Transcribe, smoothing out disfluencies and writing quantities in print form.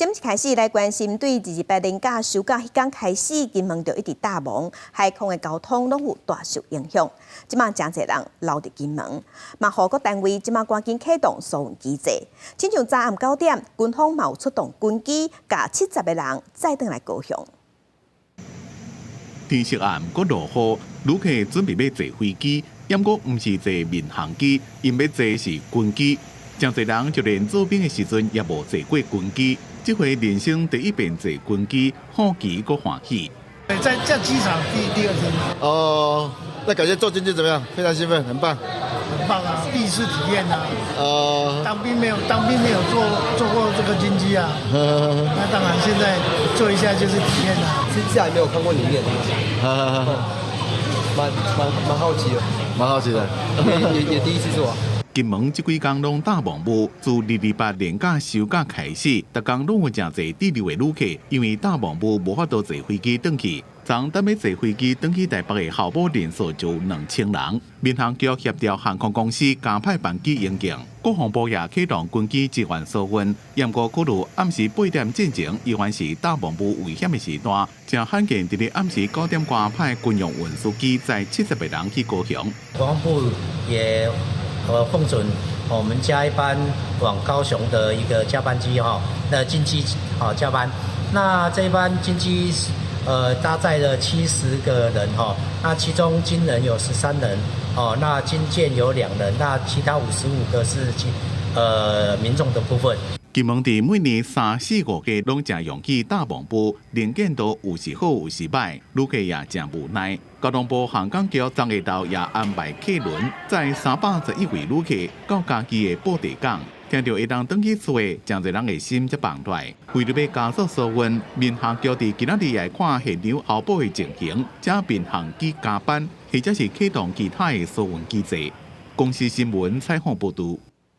這一開始來關心，對228連假收假彼工開始，金門就一直罩霧，海空的交通攏有大受影響。這馬誠濟人留佇金門，嘛予各單位這馬趕緊啟動疏運機制。親像昨暗9點，軍方嘛有出動軍機，共70個人載轉來高雄。天色暗，閣落雨，旅客準備欲坐飛機，毋過毋是坐民航機，𪜶欲坐是軍機。誠濟人就連做兵的時陣也無坐過軍機，這回人生第一遍坐軍機，好奇閣歡喜。在機場第二天。哦，那感覺坐軍機怎麼樣？非常興奮，很棒。很棒啊，第一次體驗啊。當兵沒有坐過這個軍機啊。那當然現在坐一下就是體驗啦。其實還沒有看過裡面。蠻好奇的。蠻好奇的。也第一次坐。金門這幾工攏罩霧霧，自228連假收假開始，逐工攏有誠濟滯留的旅客，因為罩霧霧無法度坐飛機轉去。昨昏欲坐飛機轉去台北的候補人數就2000人。民航局協調航空公司加派班機應應，國防部也啟動軍機支援疏運。毋過考慮暗時8點進前，依然是罩霧霧危險的時段，誠罕見佇咧暗時9點外派軍用運輸機載70個人去高雄。國防部也奉准我們加一班往高雄的一個加班機哈，那軍機好加班，那這一班軍機搭載了70個人哈，那其中軍人有13人哦，那軍艦有2人，那其他55個是民眾的部分。金門佇每年三四五月攏誠容易罩霧霧，能見度有時好有時䆀，旅客也誠無奈。交通部航港局昨下晝也安排客輪載311位旅客到嘉義的布袋港。聽著會當轉去厝的，誠濟人的心才放落來。為著欲加速疏運，民航局佇今仔日來看現場候補的情形，請民航機加班，或者是啟動其他的疏運機制。公視新聞採訪報導。